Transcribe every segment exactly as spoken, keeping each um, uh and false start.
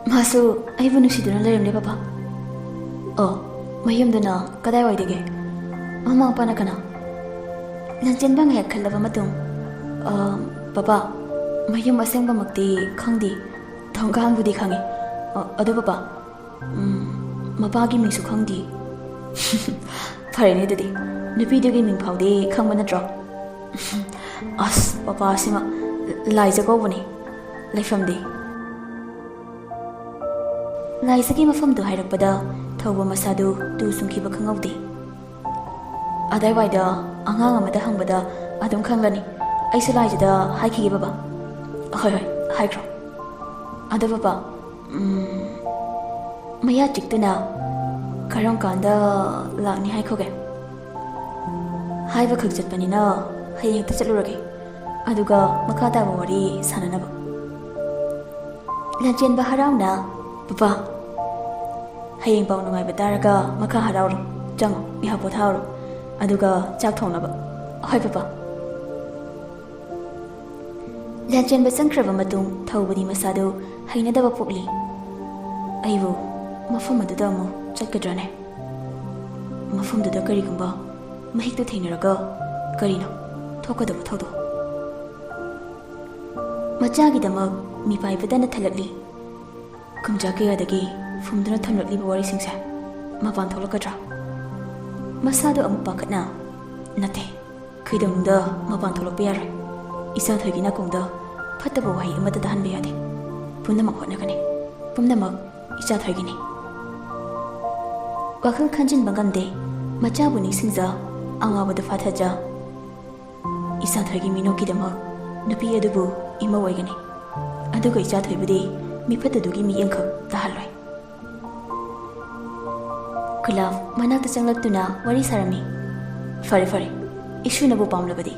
ꯃꯥꯁꯨ ꯑꯩꯕꯨ ꯅꯨꯡꯁꯤꯗꯨꯅ ꯂꯩꯔꯝꯂꯦ, ꯄꯄꯥ꯫ ꯑꯣ, ꯃꯌꯨꯝꯗꯨꯅ ꯀꯗꯥꯏꯋꯥꯏꯗꯒꯤ? ꯃꯃꯥ ꯃꯄꯥꯅ ꯀꯅꯥ? ꯂꯟꯆꯦꯟꯕ ꯉꯥꯏꯍꯥꯛ ꯈꯜꯂꯕ ꯃꯇꯨꯡ, "ꯑ, ꯄꯄꯥ, ꯃꯌꯨꯝ ꯑꯁꯦꯡꯕꯃꯛꯇꯤ ꯈꯪꯗꯦ꯫ ꯊꯣꯡꯒꯥꯟꯕꯨꯗꯤ ꯈꯪꯉꯤ꯫ ꯑ, ꯑꯗꯨ ꯄꯄꯥ, ꯎꯝ, ꯃꯄꯥꯒꯤ ꯃꯤꯡꯁꯨ ꯈꯪꯗꯦ꯫" "ꯐꯔꯦꯅꯦ ꯑꯗꯨꯗꯤ, ꯅꯨꯄꯤꯗꯨꯒꯤ ꯃꯤꯡ ꯐꯥꯎꯗꯤ ꯈꯪꯕ ꯅꯠꯇ꯭ꯔꯣ?" "ꯑꯁ, ꯄꯄꯥꯁꯤꯃ, ꯂꯥꯏꯖ ꯀꯧꯕꯅꯤ, ꯂꯩꯐꯝꯗꯤ?" ꯂꯥꯏꯖꯒꯤ ꯃꯐꯝꯗꯨ ꯍꯥꯏꯔꯛꯄꯗ ꯊꯧꯕ ꯃꯁꯥꯗꯨ ꯇꯨ ꯆꯨꯡꯈꯤꯕ ꯈꯪꯍꯧꯗꯦ꯫ "ꯑꯗꯥꯏꯋꯥꯏꯗ ꯑꯉꯥꯡ ꯑꯃꯗ ꯍꯪꯕꯗ ꯑꯗꯨꯝ ꯈꯪꯒꯅꯤ꯫ ꯑꯩꯁꯨ ꯂꯥꯏꯖꯗ ꯍꯥꯏꯈꯤꯒꯦ ꯕꯕꯥ꯫" "ꯍꯣꯏ, ꯍꯣꯏ, ꯍꯥꯏꯈ꯭ꯔꯣ꯫" "ꯑꯗꯣ ꯕꯕꯥ, ꯎꯝ, ꯃꯌꯥ ꯆꯤꯛꯇꯨꯅ ꯀꯔꯝ ꯀꯥꯟꯗ ꯂꯥꯛꯅꯤ ꯍꯥꯏꯈꯣꯒꯦ?" "ꯍꯥꯏꯕ ꯈꯛ ꯆꯠꯄꯅꯤꯅ ꯍꯌꯦꯡ ꯍꯦꯛꯇ ꯆꯠꯂꯨꯔꯒꯦ, ꯑꯗꯨꯒ ꯃꯈꯥ ꯇꯥꯕ ꯋꯥꯔꯤ ꯁꯥꯟꯅꯅꯕ꯫" ꯂꯟꯆꯦꯟꯕ ꯍꯔꯥꯎꯅ, "ꯄꯄꯥ, ꯍꯌꯦꯡ ꯄꯥꯎ ꯅꯨꯡꯉꯥꯏꯕ ꯇꯥꯔꯒ ꯃꯈꯥ ꯍꯔꯥꯎꯔꯣ꯫ ꯆꯪꯉꯣ, ꯉꯥꯏꯍꯥꯛ ꯄꯣꯊꯥꯍꯧꯔꯣ꯫ ꯑꯗꯨꯒ ꯆꯥꯛ ꯊꯣꯡꯅꯕ꯫" "ꯍꯣꯏ, ꯄꯄꯥ꯫" ꯂꯟꯆꯦꯟꯕ ꯆꯪꯈ꯭ꯔꯕ ꯃꯇꯨꯡ ꯊꯧꯕꯗꯤ ꯃꯁꯥꯗꯨ ꯍꯩꯅꯗꯕ ꯄꯣꯛꯂꯤ꯫ "ꯑꯩꯕꯨ ꯃꯐꯝ ꯑꯗꯨꯗ ꯑꯃꯨꯛ ꯆꯠꯀꯗ꯭ꯔꯅꯦ? ꯃꯐꯝꯗꯨꯗ ꯀꯔꯤꯒꯨꯝꯕ ꯃꯍꯤꯛꯇ ꯊꯦꯡꯅꯔꯒ ꯀꯔꯤꯅꯣ ꯊꯣꯛꯀꯗꯕ ꯊꯧꯗꯣꯛ?" ꯃꯆꯥꯒꯤꯗꯃꯛ ꯃꯤꯄꯥꯏꯕꯗ ꯅꯠꯊꯜꯂꯛꯂꯤ꯫ ꯀꯨꯝꯖꯥ ꯀꯌꯥꯗꯒꯤ ꯐꯨꯝꯗꯨꯅ ꯊꯝꯂꯛꯂꯤꯕ ꯋꯥꯔꯤꯁꯤꯡꯁꯦ ꯃꯄꯥꯟ ꯊꯣꯛꯂꯛꯀꯗ꯭ꯔꯥ? ꯃꯁꯥꯗꯣ ꯑꯃꯨꯛ ꯄꯥꯈꯠꯅ, "ꯅꯠꯇꯦ, ꯀꯩꯗꯧꯅꯨꯡꯗ ꯃꯄꯥꯟ ꯊꯣꯛꯂꯛꯄ ꯌꯥꯔꯣꯏ꯫ ꯏꯆꯥ ꯊꯣꯏꯒꯤ ꯅꯥꯀꯣꯡꯗ ꯐꯠꯇꯕ ꯋꯥꯍꯩ ꯑꯃꯠꯇ ꯇꯥꯍꯟꯕ ꯌꯥꯗꯦ꯫ ꯄꯨꯝꯅꯃꯛ ꯍꯣꯠꯅꯒꯅꯤ꯫ ꯄꯨꯝꯅꯃꯛ ꯏꯆꯥ ꯊꯣꯏꯒꯤꯅꯤ꯫" ꯋꯥꯈꯜ ꯈꯟꯖꯤꯟꯕ ꯉꯝꯗꯦ꯫ ꯃꯆꯥꯕꯨ ꯅꯤꯡꯁꯤꯡꯖ, ꯑꯋꯥꯕꯗ ꯐꯥꯊꯖ꯫ ꯏꯆꯥ ꯊꯣꯏꯒꯤ ꯃꯤꯅꯣꯛꯀꯤꯗꯃꯛ ꯅꯨꯄꯤ ꯑꯗꯨꯕꯨ ꯏꯃꯧ ꯑꯣꯏꯒꯅꯤ꯫ ꯑꯗꯨꯒ ꯏꯆꯥ ꯊꯣꯏꯕꯨꯗꯤ ꯃꯤꯐꯠꯇꯗꯨꯒꯤ ꯃꯤꯠꯌꯦꯡꯈꯛ ꯇꯥꯍꯜꯂꯣꯏ꯫ ꯒꯨꯂꯥꯞ ꯃꯅꯥꯛꯇ ꯆꯪꯂꯛꯇꯨꯅ ꯋꯥꯔꯤ ꯁꯥꯔꯝꯃꯤ꯫ "ꯐꯔꯦ, ꯐꯔꯦ, ꯏꯁꯨꯅꯕꯨ ꯄꯥꯝꯂꯕꯗꯤ꯫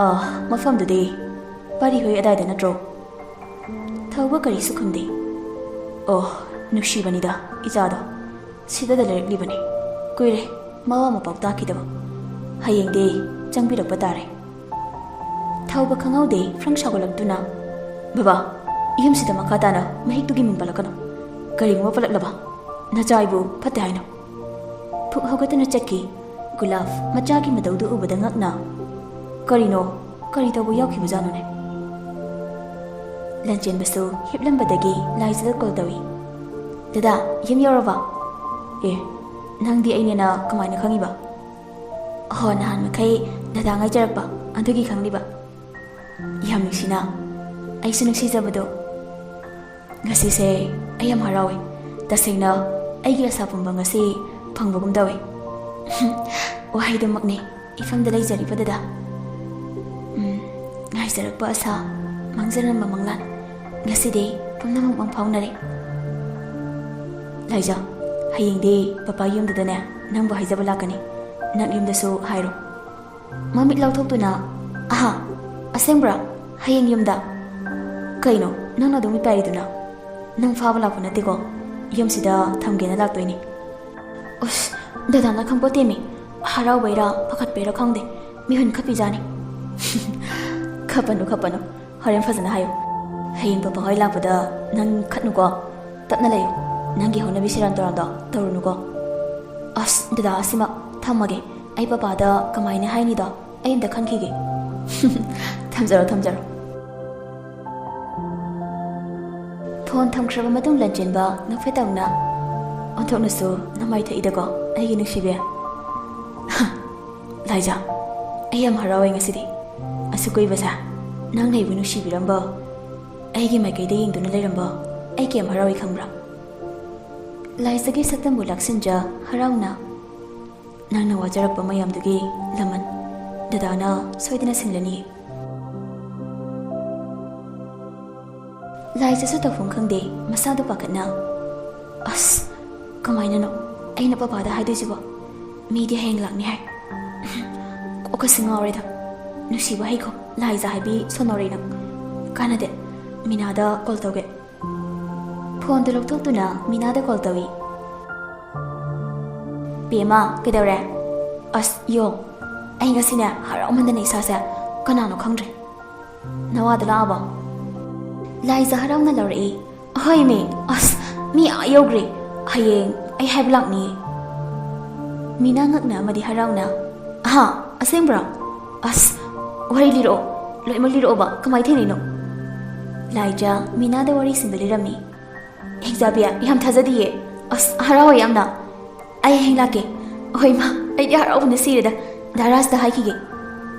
ꯑꯥ, ꯃꯐꯝꯗꯨꯗꯤ ꯄꯥꯔꯤꯍꯣꯏ ꯑꯗꯥꯏꯗ ꯅꯠꯇ꯭ꯔꯣ?" ꯊꯧꯕ ꯀꯔꯤꯁꯨ ꯈꯨꯝꯗꯦ꯫ "ꯑꯣ, ꯅꯨꯡꯁꯤꯕꯅꯤꯗ, ꯏꯆꯥꯗꯣ꯫ ꯁꯤꯗꯗ ꯂꯩꯔꯛꯂꯤꯕꯅꯤ꯫ ꯀꯨꯏꯔꯦ ꯃꯋꯥ ꯃꯄꯥꯎ ꯇꯥꯈꯤꯗꯕ꯫ ꯍꯌꯦꯡꯗꯤ ꯆꯪꯕꯤꯔꯛꯄ ꯇꯥꯔꯦ꯫" ꯊꯧꯕ ꯈꯪꯍꯧꯗꯦ ꯐ꯭ꯔꯪ ꯁꯥꯎꯒꯠꯂꯛꯇꯨꯅ, "ꯕꯕꯥ, ꯌꯨꯝꯁꯤꯗ ꯃꯈꯥ ꯇꯥꯅ ꯃꯍꯤꯛꯇꯨꯒꯤ ꯃꯤꯡ ꯄꯜꯂꯛꯀꯅꯨ꯫ ꯀꯔꯤꯒꯨꯝꯕ ꯄꯜꯂꯛꯂꯕ, ꯅꯆꯥ ꯑꯩꯕꯨ ꯐꯠꯇꯦ ꯍꯥꯏꯅꯣ?" ꯐꯨꯛ ꯍꯧꯒꯠꯇꯨꯅ ꯆꯠꯈꯤ꯫ ꯒꯨꯂꯥꯞ ꯃꯆꯥꯒꯤ ꯃꯇꯧꯗꯨ ꯎꯕꯗ ꯉꯛꯅ, "ꯀꯔꯤꯅꯣ? ꯀꯔꯤ ꯇꯧꯕ ꯌꯥꯎꯈꯤꯕꯖꯥꯠꯅꯣꯅꯦ?" ꯂꯟꯆꯦꯟꯕꯁꯨ ꯍꯤꯞꯂꯝꯕꯗꯒꯤ ꯂꯥꯏꯖꯗ ꯀꯣꯜ ꯇꯧꯏ꯫ "ꯗꯗꯥ, ꯌꯨꯝ ꯌꯧꯔꯕ?" "ꯑꯦ, ꯅꯪꯗꯤ ꯑꯩꯅꯦꯅ ꯀꯃꯥꯏꯅ ꯈꯪꯉꯤꯕ?" "ꯑꯍꯣ, ꯅꯍꯥꯟ ꯃꯈꯩ ꯗꯗꯥ ꯉꯥꯏꯖꯔꯛꯄ, ꯑꯗꯨꯒꯤ ꯈꯪꯂꯤꯕ꯫" "ꯌꯥꯝ ꯅꯨꯡꯁꯤꯅ, ꯑꯩꯁꯨ ꯅꯨꯡꯁꯤꯖꯕꯗꯣ꯫ ꯉꯁꯤꯁꯦ ꯑꯩ ꯌꯥꯝ ꯍꯔꯥꯎꯏ꯫ ꯇꯁꯦꯡꯅ ꯑꯩꯒꯤ ꯑꯁꯥ ꯄꯨꯝꯕ ꯉꯁꯤ ꯐꯪꯕꯒꯨꯝ ꯇꯧꯏ꯫" "ꯋꯥꯍꯩꯗꯨꯃꯛꯅꯤ ꯏꯐꯝꯗ ꯂꯩꯖꯔꯤꯕ ꯗꯗꯥ꯫ ꯎꯝ, ꯉꯥꯏꯖꯔꯛꯄ ꯑꯁꯥ, ꯃꯥꯡꯖꯔꯝꯕ ꯃꯪꯂꯥꯟ, ꯉꯁꯤꯗꯤ ꯄꯨꯝꯅꯃꯛ ꯃꯪꯐꯥꯎꯅꯔꯦ꯫ ꯂꯥꯏꯖꯥ, ꯍꯌꯦꯡꯗꯤ ꯄꯄꯥ ꯌꯨꯝꯗꯨꯗꯅꯦ ꯅꯪꯕꯨ ꯍꯥꯏꯖꯕ ꯂꯥꯛꯀꯅꯤ꯫ ꯅꯪ ꯌꯨꯝꯗꯁꯨ ꯍꯥꯏꯔꯣ꯫" ꯃꯃꯤꯠ ꯂꯥꯎꯊꯣꯛꯇꯨꯅ, "ꯑꯍꯥ, ꯑꯁꯦꯡꯕ꯭ꯔꯥ? ꯍꯌꯦꯡ ꯌꯨꯝꯗ? ꯀꯩꯅꯣ ꯅꯪꯅ ꯑꯗꯨꯝ ꯃꯤꯠ ꯄꯥꯏꯔꯤꯗꯨꯅ? ꯅꯪ ꯐꯥꯕ ꯂꯥꯛꯄ ꯅꯠꯇꯦꯀꯣ? ꯌꯨꯝꯁꯤꯗ ꯊꯝꯒꯦꯅ ꯂꯥꯛꯇꯣꯏꯅꯤ꯫" "ꯑꯁ, ꯗꯗꯥꯅ ꯈꯪꯄꯣꯠꯇꯦꯃꯤ꯫ ꯍꯔꯥꯎꯕꯩꯔꯥ ꯄꯥꯈꯠꯄꯩꯔꯥ ꯈꯪꯗꯦ, ꯃꯤꯍꯨꯟ ꯈꯞꯄꯤꯖꯥꯠꯅꯤ꯫" "ꯈꯞꯄꯅꯨ, ꯈꯞꯄꯅꯨ꯫ ꯍꯣꯔꯦꯟ ꯐꯖꯅ ꯍꯥꯏꯌꯨ꯫ ꯍꯌꯦꯡ ꯄꯄꯥ ꯍꯣꯏ ꯂꯥꯛꯄꯗ ꯅꯪ ꯈꯠꯅꯨꯀꯣ꯫ ꯇꯞꯅ ꯂꯩꯌꯨ꯫ ꯅꯪꯒꯤ ꯍꯧꯅꯕꯤ ꯁꯦꯔꯥꯟ ꯇꯨꯔꯥꯟꯗꯣ ꯇꯧꯔꯨꯅꯨꯀꯣ꯫" "ꯑꯁ, ꯗꯗꯥ, ꯑꯁꯤꯃ ꯊꯝꯃꯒꯦ꯫ ꯑꯩ ꯄꯄꯥꯗ ꯀꯃꯥꯏꯅ ꯍꯥꯏꯅꯤꯗꯣ ꯑꯩ ꯑꯝꯇ ꯈꯟꯈꯤꯒꯦ꯫" "ꯊꯝꯖꯔꯣ, ꯊꯝꯖꯔꯣ꯫" ꯐꯣꯟ ꯊꯝꯈ꯭ꯔꯕ ꯃꯇꯨꯡ ꯂꯟꯆꯦꯟꯕ ꯅꯣꯛꯐꯦꯠ ꯇꯧꯅ, "ꯑꯣꯟꯊꯣꯛꯅꯁꯨ ꯅꯃꯥꯏ ꯊꯛꯏꯗꯀꯣ, ꯑꯩꯒꯤ ꯅꯨꯡꯁꯤꯕꯤ꯫" "ꯂꯥꯏꯖꯥ, ꯑꯩ ꯌꯥꯝ ꯍꯔꯥꯎꯋꯦ ꯉꯁꯤꯗꯤ꯫ ꯑꯁꯨꯛ ꯀꯨꯏꯕꯁꯦ ꯅꯪꯅ ꯑꯩꯕꯨ ꯅꯨꯡꯁꯤꯕꯤꯔꯝꯕ, ꯑꯩꯒꯤ ꯃꯥꯏꯀꯩꯗ ꯌꯦꯡꯗꯨꯅ ꯂꯩꯔꯝꯕ ꯑꯩ ꯀꯌꯥꯝ ꯍꯔꯥꯎꯏ ꯈꯪꯕ꯭ꯔꯥ?" ꯂꯥꯏꯖꯒꯤ ꯁꯛꯇꯝꯕꯨ ꯂꯥꯛꯁꯤꯟꯖ ꯍꯔꯥꯎꯅ, "ꯅꯪꯅ ꯋꯥꯖꯔꯛꯄ ꯃꯌꯥꯝꯗꯨꯒꯤ ꯂꯃꯟ ꯗꯗꯥꯅ ꯁꯣꯏꯗꯅ ꯁꯤꯡꯂꯅꯤ꯫" ꯂꯥꯏꯖꯁꯨ ꯇꯧꯐꯝ ꯈꯪꯗꯦ, ꯃꯁꯥꯗꯨ ꯄꯥꯈꯠꯅ, "ꯑꯁ, ꯀꯃꯥꯏꯅꯅꯣ ꯑꯩꯅ ꯄꯄꯥꯗ ꯍꯥꯏꯗꯣꯏꯁꯤꯕꯣ? ꯃꯤꯗꯤ ꯍꯌꯦꯡ ꯂꯥꯛꯅꯤ ꯍꯥꯏ꯫" "ꯀꯣꯛꯀꯁꯤ ꯉꯥꯎꯔꯦꯗ꯫ ꯅꯨꯡꯁꯤꯕ ꯍꯩꯈꯣ, ꯂꯥꯏꯖ ꯍꯥꯏꯕꯤ ꯁꯣꯅꯣꯔꯩ ꯅꯪ꯫ ꯀꯥꯟꯅꯗꯦ, ꯃꯤꯅꯥꯗ ꯀꯣꯜ ꯇꯧꯒꯦ꯫" ꯐꯣꯟꯗꯨ ꯂꯧꯊꯣꯛꯇꯨꯅ ꯃꯤꯅꯥꯗ ꯀꯣꯜ ꯇꯧꯏ꯫ "ꯄꯦꯃ, ꯀꯩꯗꯧꯔꯦ? ꯑꯁ, ꯌꯣ, ꯑꯩ ꯉꯁꯤꯅꯦ ꯍꯔꯥꯎꯃꯟꯗꯅ ꯏꯁꯥꯁꯦ ꯀꯅꯥꯅꯣ ꯈꯪꯗ꯭ꯔꯦ꯫ ꯅꯋꯥꯗꯣ ꯂꯥꯛꯑꯕꯣ?" ꯂꯥꯏꯖ ꯍꯔꯥꯎꯅ ꯂꯧꯔꯛꯏ꯫ "ꯑꯍꯣꯏ ꯃꯦ, ꯑꯁ, ꯃꯤ ꯑꯥ ꯌꯧꯈ꯭ꯔꯦ꯫ ꯍꯌꯦꯡ ꯑꯩ ꯍꯥꯏꯕ ꯂꯥꯛꯅꯤꯌꯦ꯫" ꯃꯤꯅꯥ ꯉꯛꯅ ꯑꯃꯗꯤ ꯍꯔꯥꯎꯅ, "ꯑꯍꯥ, ꯑꯁꯦꯡꯕ꯭ꯔꯣ? ꯑꯁ, ꯋꯥꯔꯤ ꯂꯤꯔꯛꯑꯣ, ꯂꯣꯏꯅꯃꯛ ꯂꯤꯔꯛꯑꯣꯕ, ꯀꯃꯥꯏ ꯊꯦꯡꯅꯩꯅꯣ?" ꯂꯥꯏꯖ ꯃꯤꯅꯥꯗ ꯋꯥꯔꯤꯁꯤꯡꯗꯨ ꯂꯤꯔꯝꯃꯤ꯫ "ꯍꯤꯡꯆꯥꯕꯤ, ꯌꯥꯝ ꯊꯥꯖꯗꯤꯌꯦ꯫ ꯑꯁ, ꯍꯔꯥꯎꯋꯦ ꯌꯥꯝꯅ꯫ ꯑꯩ ꯍꯌꯦꯡ ꯂꯥꯛꯀꯦ꯫ ꯑꯍꯣꯏ ꯃꯥ, ꯑꯩꯗꯤ ꯍꯔꯥꯎꯕꯅ ꯁꯤꯔꯦꯗ꯫ ꯗꯥ ꯔꯥꯖꯇ ꯍꯥꯏꯈꯤꯒꯦ꯫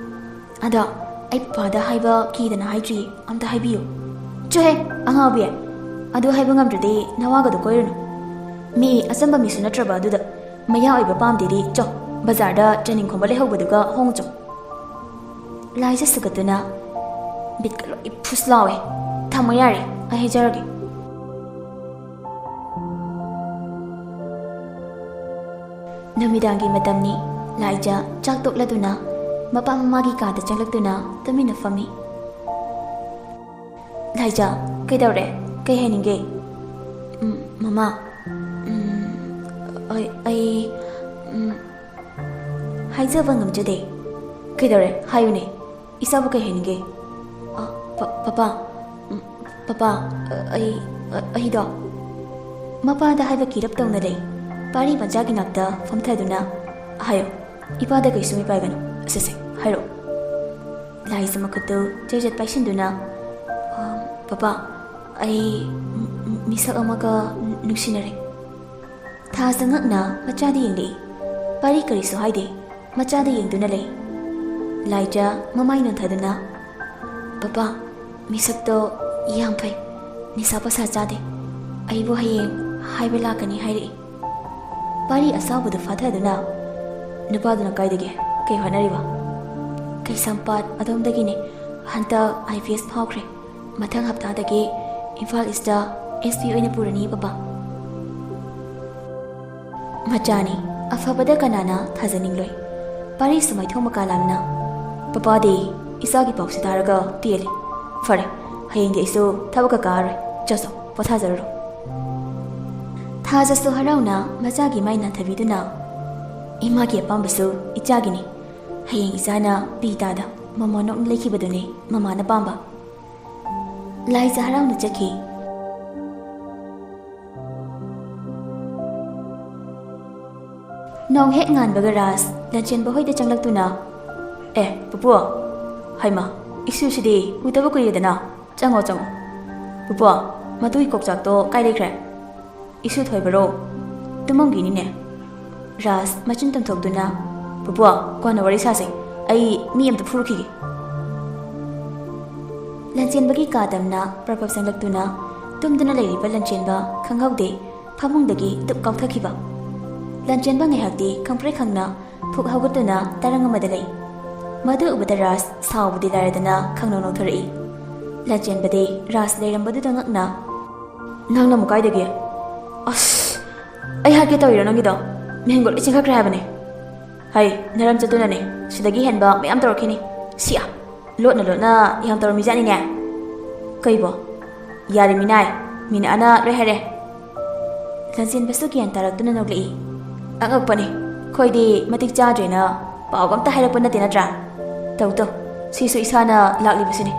ꯑꯗꯣ ꯑꯩ ꯄꯄꯥꯗ ꯍꯥꯏꯕ ꯀꯤꯗꯅ ꯍꯥꯏꯗ꯭ꯔꯤ, ꯑꯝꯇ ꯍꯥꯏꯕꯤꯌꯨ꯫" "ꯆꯣꯍꯦ, ꯑꯉꯥꯎꯕꯤ, ꯑꯗꯨ ꯍꯥꯏꯕ ꯉꯝꯗ꯭ꯔꯗꯤ ꯅꯋꯥꯒꯗꯣ ꯀꯣꯏꯔꯨꯅꯨ꯫ ꯃꯤ ꯑꯆꯝꯕ ꯃꯤꯁꯨ ꯅꯠꯇ꯭ꯔꯕ ꯑꯗꯨꯗ ꯃꯌꯥ ꯑꯣꯏꯕ ꯄꯥꯝꯗꯦꯗꯤ꯫ ꯆꯣ, ꯕꯖꯥꯔꯗ ꯆꯅꯤꯡ ꯈꯣꯝꯕ ꯂꯩꯍꯧꯕꯗꯨꯒ ꯍꯣꯡꯉꯨ ꯆꯣ꯫" ꯂꯥꯏꯖ ꯁꯨꯒꯠꯇꯨꯅ, "ꯕꯤꯠꯀ ꯂꯣꯏ ꯐꯨꯁ ꯂꯥꯎꯋꯦ꯫ ꯊꯝꯃꯣ ꯌꯥꯔꯦ, ꯑꯩ ꯍꯥꯏꯖꯔꯒꯦ꯫" ꯅꯨꯃꯤꯗꯥꯡꯒꯤ ꯃꯇꯝꯅꯤ꯫ ꯂꯥꯏꯖ ꯆꯥꯛ ꯇꯣꯛꯂꯗꯨꯅ ꯃꯄꯥ ꯃꯃꯥꯒꯤ ꯀꯥꯗ ꯆꯪꯂꯛꯇꯨꯅ ꯇꯨꯃꯤꯟꯅ ꯐꯝꯃꯤ꯫ "ꯂꯥꯏꯖ, ꯀꯩꯗꯧꯔꯦ? ꯀꯩ ꯍꯥꯏꯅꯤꯡꯒꯦ?" "ꯎꯝ, ꯃꯃꯥ, ꯎꯝ, ꯑꯩ, ꯑꯩ, ꯎꯝ, ꯍꯥꯏꯖꯕ ꯉꯝꯖꯗꯦ꯫" "ꯀꯩꯗꯧꯔꯦ? ꯍꯥꯏꯌꯨꯅꯦ꯫ ꯏꯆꯥꯕꯨ ꯀꯩ ꯍꯥꯏꯅꯤꯡꯒꯦ?" "ꯑ, ꯄ-, ꯄꯄꯥ, ꯎꯝ, ꯄꯄꯥ, ꯑ, ꯑꯩ, ꯑ, ꯑꯩꯗꯣ꯫" ꯃꯄꯥꯗ ꯍꯥꯏꯕ ꯀꯤꯔꯞ ꯇꯧꯅ ꯂꯩ꯫ ꯄꯥꯔꯤ ꯃꯆꯥꯒꯤ ꯅꯥꯛꯇ ꯐꯝꯊꯗꯨꯅ, "ꯍꯥꯏꯌꯣ, ꯏꯄꯥꯗ ꯀꯩꯁꯨ ꯃꯤꯄꯥꯏꯒꯅꯨ꯫ ꯑꯁꯦꯁꯦ, ꯍꯥꯏꯔꯛꯑꯣ꯫" ꯂꯥꯏꯖ ꯃꯈꯨꯠꯇꯨ ꯆꯩꯖꯠ ꯄꯥꯏꯁꯤꯟꯗꯨꯅ, "ꯑ, ꯄꯄꯥ, ꯑꯩ ꯃꯤ-, ꯃꯤꯁꯛ ꯑꯃꯒ ꯅꯨꯡꯁꯤꯅꯔꯦ꯫" ꯊꯥꯖ ꯉꯛꯅ ꯃꯆꯥꯗ ꯌꯦꯡꯂꯛꯏ꯫ ꯄꯥꯔꯤ ꯀꯔꯤꯁꯨ ꯍꯥꯏꯗꯦ꯫ ꯃꯆꯥꯗ ꯌꯦꯡꯗꯨꯅ ꯂꯩ꯫ ꯂꯥꯏꯖ ꯃꯃꯥꯏ ꯅꯣꯟꯊꯗꯨꯅ, "ꯄꯄꯥ, ꯃꯤꯁꯛꯇꯣ ꯌꯥꯝ ꯐꯩ, ꯅꯤꯁꯥ ꯄꯁꯥ ꯆꯥꯗꯦ꯫ ꯑꯩꯕꯨ ꯍꯌꯦꯡ ꯍꯥꯏꯕ ꯂꯥꯛꯀꯅꯤ ꯍꯥꯏꯔꯛꯏ꯫" ꯄꯥꯔꯤ ꯑꯁꯥꯎꯕꯗꯨ ꯐꯥꯊꯗꯨꯅ, "ꯅꯨꯄꯥꯗꯨꯅ ꯀꯥꯏꯗꯒꯤ? ꯀꯩ ꯍꯣꯠꯅꯔꯤꯕ?" "ꯀꯩꯁꯥꯝꯄꯥꯠ ꯑꯗꯣꯝꯗꯒꯤꯅꯦ꯫ ꯍꯟꯗꯛ ꯑꯥꯏ ꯄꯤ ꯑꯦꯁ ꯐꯥꯎꯈ꯭ꯔꯦ꯫ ꯃꯊꯪ ꯍꯞꯇꯥꯗꯒꯤ ꯏꯝꯐꯥꯜ ꯏꯁꯇ ꯑꯦꯁ ꯄꯤ ꯑꯣꯏꯅ ꯄꯨꯔꯅꯤ, ꯄꯄꯥ꯫" ꯃꯆꯥꯅꯤ, ꯑꯐꯕꯗ ꯀꯅꯥꯅ ꯊꯥꯖꯅꯤꯡꯂꯣꯏ? ꯄꯥꯔꯤꯁꯨ ꯃꯥꯏꯊꯣꯡ ꯃꯀꯥ ꯂꯥꯝꯅ, "ꯄꯄꯥꯗꯤ ꯏꯆꯥꯒꯤ ꯄꯥꯎꯁꯦ ꯇꯥꯔꯒ ꯄꯦꯜꯂꯦ꯫ ꯐꯔꯦ, ꯍꯌꯦꯡꯗꯤ ꯑꯩꯁꯨ ꯊꯕꯛꯀ ꯀꯥꯔꯣꯏ꯫ ꯆꯣ ꯆꯣ, ꯄꯣꯊꯥꯖꯔꯨꯔꯣ꯫" ꯊꯥꯖꯁꯨ ꯍꯔꯥꯎꯅ ꯃꯆꯥꯒꯤ ꯃꯥꯏ ꯅꯥꯟꯊꯕꯤꯗꯨꯅ, "ꯏꯃꯥꯒꯤ ꯑꯄꯥꯝꯕꯁꯨ ꯏꯆꯥꯒꯤꯅꯤ꯫ ꯍꯌꯦꯡ ꯏꯆꯥꯅ ꯄꯤ ꯇꯥꯗ ꯃꯃꯣꯟ ꯅꯣꯛꯅ ꯂꯩꯈꯤꯕꯗꯨꯅꯤ ꯃꯃꯥꯅ ꯄꯥꯝꯕ꯫" ꯂꯥꯏꯖ ꯍꯔꯥꯎꯅ ꯆꯠꯈꯤ꯫ ꯅꯣꯡ ꯍꯦꯛ ꯉꯥꯟꯕꯒ ꯔꯥꯖ ꯂꯟꯆꯦꯟꯕ ꯍꯣꯏꯗ ꯆꯪꯂꯛꯇꯨꯅ, "ꯑꯦ, ꯄꯨꯄꯨ, ꯍꯩꯃ, ꯏꯁꯨꯁꯤꯗꯤ ꯎꯗꯕ ꯀꯨꯏꯔꯦꯗꯅ, ꯆꯪꯉꯣ, ꯆꯪꯉꯣ꯫ ꯄꯨꯄꯨ, ꯃꯗꯨꯒꯤ ꯀꯣꯛꯆꯥꯛꯇꯣ ꯀꯥꯏ ꯂꯩꯈ꯭ꯔꯦ? ꯏꯁꯨ ꯊꯣꯏꯕꯔꯣ? ꯇꯨꯝꯃꯝꯒꯤꯅꯤꯅꯦ꯫" ꯔꯥꯖ ꯃꯆꯤꯟ ꯇꯨꯝꯊꯣꯛꯇꯨꯅ, "ꯄꯨꯄꯨ, ꯀꯣꯟꯅ ꯋꯥꯔꯤ ꯁꯥꯁꯦ, ꯑꯩ ꯃꯤ ꯑꯝꯇ ꯐꯨꯔꯨꯈꯤꯒꯦ꯫" ꯂꯟꯆꯦꯟꯕꯒꯤ ꯀꯥ ꯇꯝꯅ ꯄ꯭ꯔꯞ ꯄ꯭ꯔꯞ ꯆꯪꯂꯛꯇꯨꯅ ꯇꯨꯝꯗꯨꯅ ꯂꯩꯔꯤꯕ ꯂꯟꯆꯦꯟꯕ ꯈꯪꯍꯧꯗꯦ ꯐꯃꯨꯡꯗꯒꯤ ꯗꯨꯞ ꯀꯥꯎꯊꯈꯤꯕ꯫ ꯂꯟꯆꯦꯟꯕ ꯉꯥꯏꯍꯥꯛꯇꯤ ꯈꯪꯄ꯭ꯔꯦꯛ ꯈꯪꯅ ꯐꯨꯛ ꯍꯧꯒꯠꯇꯨꯅ ꯇꯔꯪ ꯑꯃꯗ ꯂꯩ꯫ ꯃꯗꯨ ꯎꯕꯗ ꯔꯥꯖ ꯁꯥꯎꯕꯗꯤ ꯂꯥꯏꯔꯗꯅ ꯈꯪꯅꯧ ꯅꯧꯊꯣꯔꯛꯏ꯫ ꯂꯟꯆꯦꯟꯕꯗꯤ ꯔꯥꯖ ꯂꯩꯔꯝꯕꯗꯨꯗ ꯉꯛꯅ, "ꯅꯪꯅ ꯑꯃꯨꯛ ꯀꯥꯏꯗꯒꯤ? ꯑꯁ, ꯑꯩ ꯍꯥꯠꯀꯦ ꯇꯧꯔꯤꯔꯣ ꯅꯪꯒꯤꯗꯣ? ꯃꯤꯍꯨꯟꯒ ꯂꯣꯏ ꯆꯦꯟꯈꯠꯈ꯭ꯔꯦ ꯍꯥꯏꯕꯅꯦ꯫ ꯍꯩ, ꯅꯔꯝ ꯆꯠꯇꯨꯅꯅꯦ, ꯁꯤꯗꯒꯤ ꯍꯦꯟꯕ ꯃꯌꯥꯝ ꯇꯧꯔꯛꯈꯤꯅꯤ꯫ ꯁꯤꯌꯥ, ꯂꯣꯠꯅ ꯂꯣꯠꯅ ꯌꯥꯝ ꯇꯧꯔꯝꯃꯤꯖꯥꯠꯅꯤꯅꯦ꯫ ꯀꯩꯕꯣ? ꯌꯥꯔꯦ ꯃꯤꯅꯥꯏ, ꯃꯤꯅꯥꯅ ꯂꯣꯏ ꯍꯥꯏꯔꯦ꯫" ꯂꯟꯆꯦꯟꯕꯁꯨ ꯒ꯭ꯌꯥꯟ ꯇꯥꯔꯛꯇꯨꯅ ꯅꯣꯛꯂꯛꯏ꯫ "ꯑꯉꯛꯄꯅꯤ, ꯑꯩꯈꯣꯏꯗꯤ ꯃꯇꯤꯛ ꯆꯥꯗ꯭ꯔꯦꯅ ꯄꯥꯎꯒ ꯑꯝꯇ ꯍꯥꯏꯔꯛꯄ ꯅꯠꯇꯦ ꯅꯠꯇ꯭ꯔꯥ? ꯇꯧ ꯇꯧ, ꯁꯤꯁꯨ ꯏꯁꯥꯅ ꯂꯥꯛꯂꯤꯕꯁꯤꯅꯤ꯫"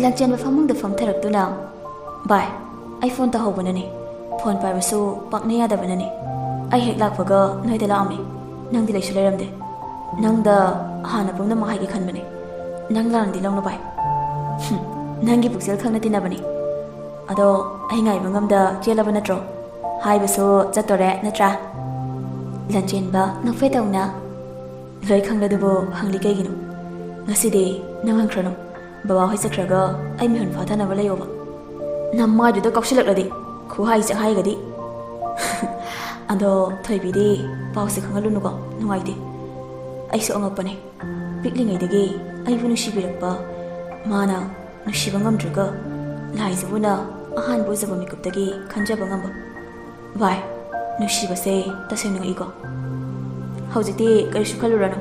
ꯂꯟꯆꯦꯟꯕ ꯐꯃꯨꯡꯗ ꯐꯝꯊꯔꯛꯇꯨꯅ, "ꯚꯥꯏ, ꯑꯩ ꯐꯣꯟ ꯇꯧꯍꯧꯕꯅꯅꯦ, ꯐꯣꯟ ꯄꯥꯏꯕꯁꯨ ꯄꯥꯛꯅ ꯌꯥꯗꯕꯅꯅꯦ꯫ ꯑꯩ ꯍꯦꯛ ꯂꯥꯛꯄꯒ ꯅꯣꯏꯗ ꯂꯥꯛꯑꯝꯃꯦ, ꯅꯪꯗꯤ ꯂꯩꯁꯨ ꯂꯩꯔꯝꯗꯦ꯫ ꯅꯪꯗ ꯍꯥꯟꯅ ꯄꯨꯝꯅꯃꯛ ꯍꯥꯏꯒꯦ ꯈꯟꯕꯅꯦ, ꯅꯪ ꯂꯥꯟꯗꯤ ꯂꯧꯅꯨ ꯚꯥꯏ꯫ ꯍꯨꯝ, ꯅꯪꯒꯤ ꯄꯨꯛꯆꯦꯜ ꯈꯪꯅ ꯇꯤꯟꯅꯕꯅꯦ꯫ ꯑꯗꯣ ꯑꯩ ꯉꯥꯏꯕ ꯉꯝꯗ ꯆꯦꯜꯂꯕ ꯅꯠꯇ꯭ꯔꯣ? ꯍꯥꯏꯕꯁꯨ ꯆꯠꯇꯣꯔꯦ ꯅꯠꯇ꯭ꯔꯥ?" ꯂꯟꯆꯦꯟꯕ ꯅꯣꯛꯐꯦꯠ ꯇꯧꯅ, "ꯂꯣꯏ ꯈꯪꯂꯗꯨꯕꯨ ꯍꯪꯂꯤ ꯀꯩꯒꯤꯅꯣ? ꯉꯁꯤꯗꯤ ꯅꯪ ꯍꯟꯈ꯭ꯔꯅꯨ꯫ ꯕꯕꯥ ꯍꯣꯏ ꯆꯠꯈ꯭ꯔꯒ ꯑꯩ ꯃꯤꯍꯨꯟ ꯐꯥꯊꯅꯕ ꯂꯩꯌꯣꯕ꯫ ꯅꯃꯥꯏꯗꯨꯗ ꯀꯥꯎꯁꯤꯜꯂꯛꯂꯗꯤ ꯈꯨꯍꯥꯏ ꯆꯛꯍꯥꯏꯒꯗꯤ꯫" "ꯑꯗꯣ ꯊꯣꯏꯕꯤꯗꯤ ꯄꯥꯎꯁꯦ ꯈꯪꯍꯜꯂꯨꯅꯨꯀꯣ, ꯅꯨꯡꯉꯥꯏꯇꯦ꯫ ꯑꯩꯁꯨ ꯑꯉꯛꯄꯅꯦ, ꯄꯤꯛꯂꯤꯉꯩꯗꯒꯤ ꯑꯩꯕꯨ ꯅꯨꯡꯁꯤꯕꯤꯔꯛꯄ ꯃꯥꯅ ꯅꯨꯡꯁꯤꯕ ꯉꯝꯗ꯭ꯔꯒ ꯂꯥꯏꯖꯕꯨꯅ ꯑꯍꯥꯟꯕ ꯎꯖꯕ ꯃꯤꯀꯨꯞꯇꯒꯤ ꯈꯟꯖꯕ ꯉꯝꯕ꯫ ꯚꯥꯏ, ꯅꯨꯡꯁꯤꯕꯁꯦ ꯇꯁꯦꯡꯅ ꯉꯛꯏꯀꯣ꯫ ꯍꯧꯖꯤꯛꯇꯤ ꯀꯔꯤꯁꯨ ꯈꯜꯂꯨꯔꯅꯨ,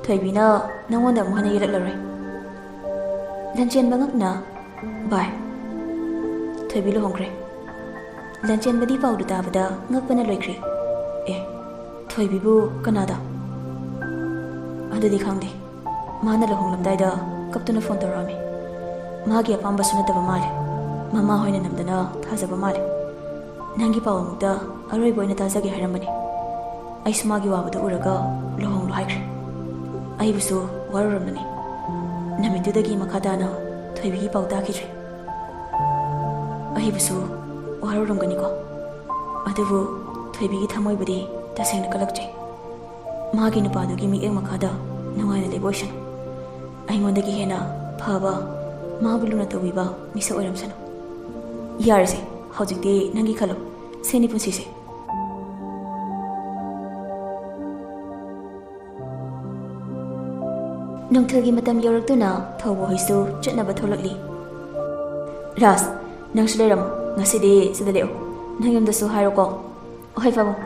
ꯊꯣꯏꯕꯤꯅ ꯅꯪꯉꯣꯟꯗ ꯑꯃꯨꯛ ꯍꯟꯅ ꯌꯦꯜꯂꯛꯂꯔꯣꯏ꯫" ꯂꯟꯆꯦꯟꯕ ꯉꯛꯅ, "ꯚꯥꯏ, ꯊꯣꯏꯕꯤ ꯂꯨꯍꯣꯡꯈ꯭ꯔꯦ꯫" ꯂꯟꯆꯦꯟꯕꯗꯤ ꯄꯥꯎꯗꯨ ꯇꯥꯕꯗ ꯉꯛꯄꯅ ꯂꯣꯏꯈ꯭ꯔꯦ꯫ "ꯑꯦ, ꯊꯣꯏꯕꯤꯕꯨ ꯀꯅꯥꯗ?" "ꯑꯗꯨꯗꯤ ꯈꯪꯗꯦ꯫ ꯃꯥꯅ ꯂꯨꯍꯣꯡꯂꯝꯗꯥꯏꯗ ꯀꯞꯇꯨꯅ ꯐꯣꯟ ꯇꯧꯔꯛꯑꯝꯃꯤ꯫ ꯃꯥꯒꯤ ꯑꯄꯥꯝꯕꯁꯨ ꯅꯠꯇꯕ ꯃꯥꯜꯂꯦ꯫ ꯃꯃꯥ ꯍꯣꯏꯅ ꯅꯝꯗꯅ ꯊꯥꯖꯕ ꯃꯥꯜꯂꯦ꯫ ꯅꯪꯒꯤ ꯄꯥꯎ ꯑꯃꯨꯛꯇ ꯑꯔꯣꯏꯕ ꯑꯣꯏꯅ ꯇꯥꯖꯒꯦ ꯍꯥꯏꯔꯝꯕꯅꯦ꯫ ꯑꯩꯁꯨ ꯃꯥꯒꯤ ꯋꯥꯕꯗꯨ ꯎꯔꯒ ꯂꯨꯍꯣꯡꯂꯣ ꯍꯥꯏꯈ꯭ꯔꯦ꯫ ꯑꯩꯕꯨꯁꯨ ꯋꯥꯔꯧꯔꯝꯂꯅꯤ꯫ ꯅꯨꯃꯤꯠꯇꯨꯗꯒꯤ ꯃꯈꯥ ꯇꯥꯅ ꯊꯣꯏꯕꯤꯒꯤ ꯄꯥꯎ ꯇꯥꯈꯤꯗ꯭ꯔꯦ꯫ ꯑꯩꯕꯨꯁꯨ ꯋꯥꯔꯧꯔꯝꯒꯅꯤꯀꯣ꯫ ꯑꯗꯨꯕꯨ ꯊꯣꯏꯕꯤꯒꯤ ꯊꯃꯣꯏꯕꯨꯗꯤ ꯇꯁꯦꯡꯅ ꯀꯜꯂꯛꯆꯩ꯫ ꯃꯥꯒꯤ ꯅꯨꯄꯥꯗꯨꯒꯤ ꯃꯤꯠꯌꯦꯡ ꯃꯈꯥꯗ ꯅꯨꯡꯉꯥꯏꯅ ꯂꯩꯕ ꯑꯣꯏꯁꯅꯨ꯫ ꯑꯩꯉꯣꯟꯗꯒꯤ ꯍꯦꯟꯅ ꯐꯕ, ꯃꯥꯕꯨ ꯂꯨꯅ ꯇꯧꯕꯤꯕ ꯃꯤꯁꯛ ꯑꯣꯏꯔꯝꯁꯅꯨ꯫ ꯌꯥꯔꯦꯁꯦ, ꯍꯧꯖꯤꯛꯇꯤ ꯅꯪꯒꯤ ꯈꯜꯂꯣ꯫ ꯁꯤꯅꯤ ꯄꯨꯟꯁꯤꯁꯦ꯫ ꯅꯨꯡꯊꯤꯜꯒꯤ ꯃꯇꯝ ꯌꯧꯔꯛꯇꯨꯅ ꯊꯧꯕ ꯍꯣꯏꯁꯨ ꯆꯠꯅꯕ ꯊꯣꯛꯂꯛꯂꯤ꯫ ꯔꯥꯖ, ꯅꯪꯁꯨ ꯂꯩꯔꯝꯃꯣ꯫ ꯉꯁꯤꯗꯤ ꯁꯤꯗ ꯂꯦꯛꯑꯣ꯫ ꯅꯪ ꯌꯨꯝꯗꯁꯨ ꯍꯥꯏꯔꯣꯀꯣ꯫ ꯍꯣꯏ ꯄꯥꯕꯨꯡ꯫